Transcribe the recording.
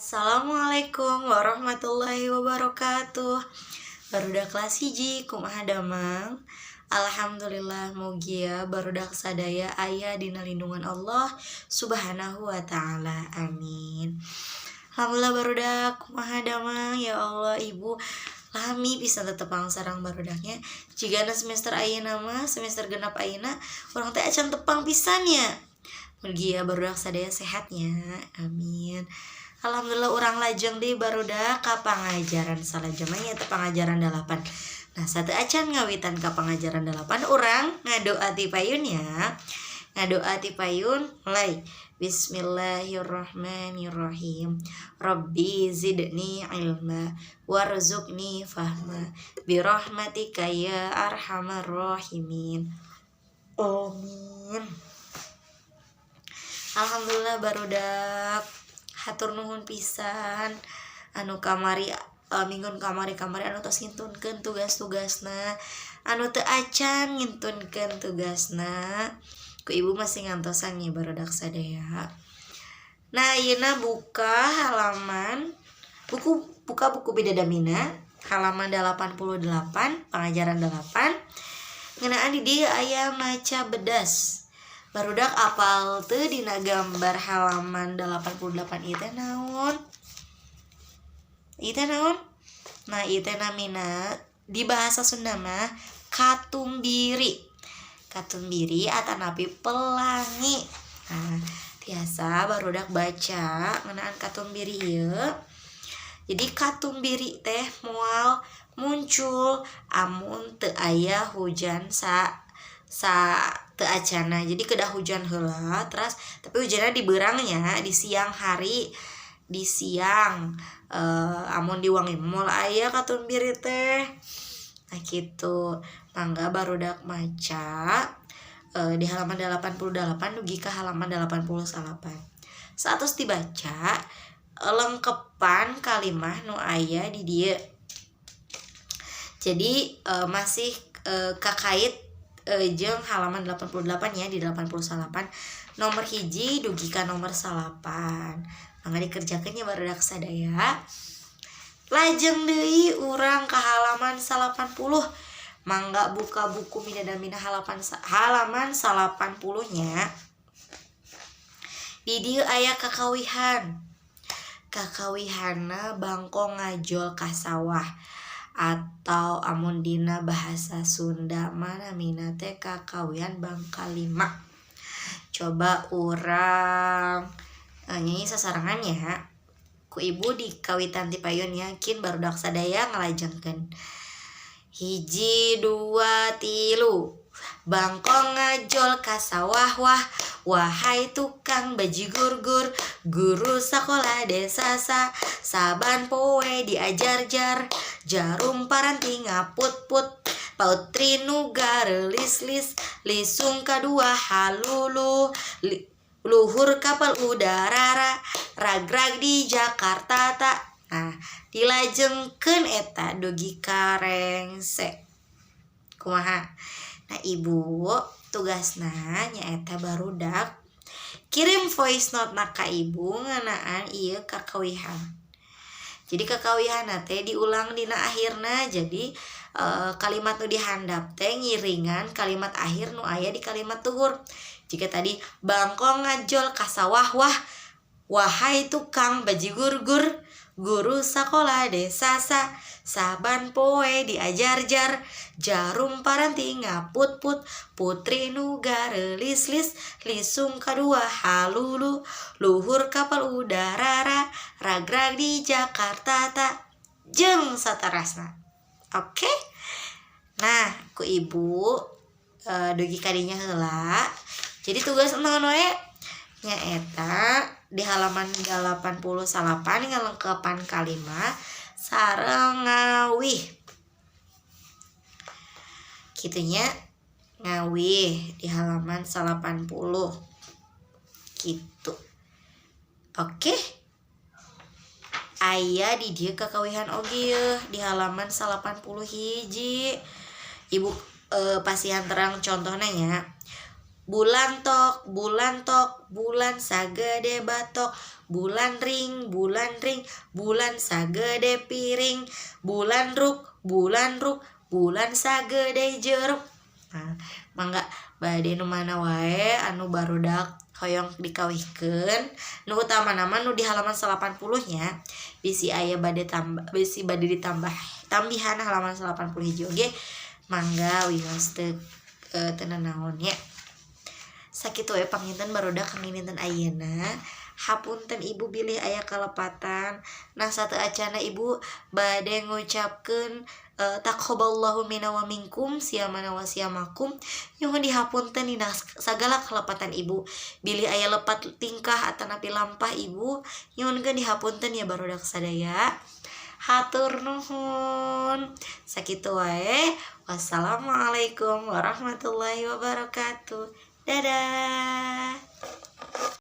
Assalamualaikum warahmatullahi wabarakatuh. Barudak kelas 1, kumaha damang? Alhamdulillah, mugia barudak sadaya aya dina lindungan Allah Subhanahu wa Ta'ala. Amin. Alhamdulillah, barudak, kumaha damang? Ya Allah, Ibu lami pisan teu tepang sareng barudaknya. Jigana semester ayeuna mah, semester 6 ayeuna, urang teh acan tepang pisan nya. Mugia barudak sadaya sehatnya. Amin. Alhamdulillah, urang lajeng deui, barudak, ka pangajaran salajengna, nya pangajaran 8. Nah, sateuacan ngawitan ka pangajaran 8, urang ngadoa ti payun ya. Ngadoa ti payun, mulai. Bismillahirrahmanirrahim. Rabbi zidni ilma warzuqni fahma birahmatika ya arhamar rahimin. Amin. Alhamdulillah, barudak, hatur nuhun pisan anu kamari, minggu kamari kamari anu tos ngintunkeun tugas-tugasna. Anu teu acan ngintunkeun tugasna, ku Ibu masih ngantosan nih, barudak sadaya. Nah, ayeuna buka halaman buku, buka buku Midadamina halaman 88, pengajaran 8. Ngeunaan di dieu aya maca bedas. Barudak, apal teu dina gambar halaman 88 ieu teh naon? Ieu teh naon? Nah, ieu teh namina di bahasa Sunda mah katumbiri. Katumbiri atanapi pelangi. Nah, tiasa barudak baca ngeunaan katumbiri ieu. Jadi katumbiri teh moal muncul amun teu aya hujan sa sa teu acana. Jadi kedah hujan heula, terus tapi hujannya di beurangnya, di siang hari, di siang, amun di wangi moal aya katumbiri teh. Nah, gitu. Mangga barudak maca di halaman 88 dugi ka halaman 89. Saatos dibaca, lengkepan kalimah nu aya di dieu. Jadi masih kakait jeung halaman 88 ya, di 88 nomor 1 dugi ka nomor 9. Mangga dikerjakeun nya, barudak sadaya. Lajeng deui urang ka halaman 80. Mangga buka buku Midadamina halaman halaman 80 nya. Di dieu aya kakawihan. Kakawihanna bangkong ngajol ka sawah atau amun dina bahasa Sunda mah namina teh kakawihan bangka lima. Coba urang nyanyi sasarengan ya. Ku Ibu di kawitan ti payun, yakin barudak sadaya ngalajengkeun. 1, 2, 3. Bangkong ngajol ka sawah, wah, wahai tukang bajigur gur, guru sakola desa sa saban poe diajar jar, jarum paranti ngaput-put, putri nu gareulis lis, lisung kadua halulu li, luhur kapal udara ra, ragrag di Jakarta ta. Nah, dilajengkeun eta dugi ka rengse. Kumaha? Nah, Ibu tugasna nyaeta barudak kirim voice note na ka Ibu ngeunaan ieu kakawihan. Jadi kakawihan teh diulang dina akhirna. Jadi kalimat nu dihandap teh ngiringan kalimat akhir nu aya di kalimat luhur. Jika tadi bangkong ngajol ka sawah, wah, wahai tukang bajigur gur, guru sakola desa sa saban poe diajar jar, jarum paranti ngaput-put, putri nu gareulis lis, lisung kadua halulu, luhur kapal udara ra, ragrag di Jakarta ta, jeung satarasna. Oke. Nah, ku Ibu dugi kadinya heula. Jadi tugas naon wae? Nyaeta di halaman 89 ngalengkepan kalimat sareng ngawih. Kitu nya, ngawih di halaman 80 gitu. Oke. Aya di dieu kakawihan oge yeuh di halaman 81. Ibu pasihan terang contohnya nya. Bulan tok, bulan tok, bulan sagede batok. Bulan ring, bulan ring, bulan sagede piring. Bulan ruk, bulan ruk, bulan sagede jeruk. Nah, mangga bade nu mana wae anu barudak hoyong dikawihkeun. Nu utamana mah nu di halaman 80 nya, bisi aya bade tambah, bisi bade ditambah tambihan halaman 80 hiji oge mangga, wios teu teu nanaon nya. Sakitu we panginten, barudak, kangge dinten ayeuna. Hapunten Ibu bilih aya kalepatan. Nah, sateuacana Ibu bade ngucapkeun taqabbalallahu minna wa minkum siyamana wa siyamakum. Nyuhun dihapunten dina sagala kalepatan Ibu, bilih aya lepat tingkah atanapi lampah Ibu, nyuhunkeun dihapunten ya, barudak sadaya. Hatur nuhun, sakitu wae. Wassalamualaikum warahmatullahi wabarakatuh. Dadah.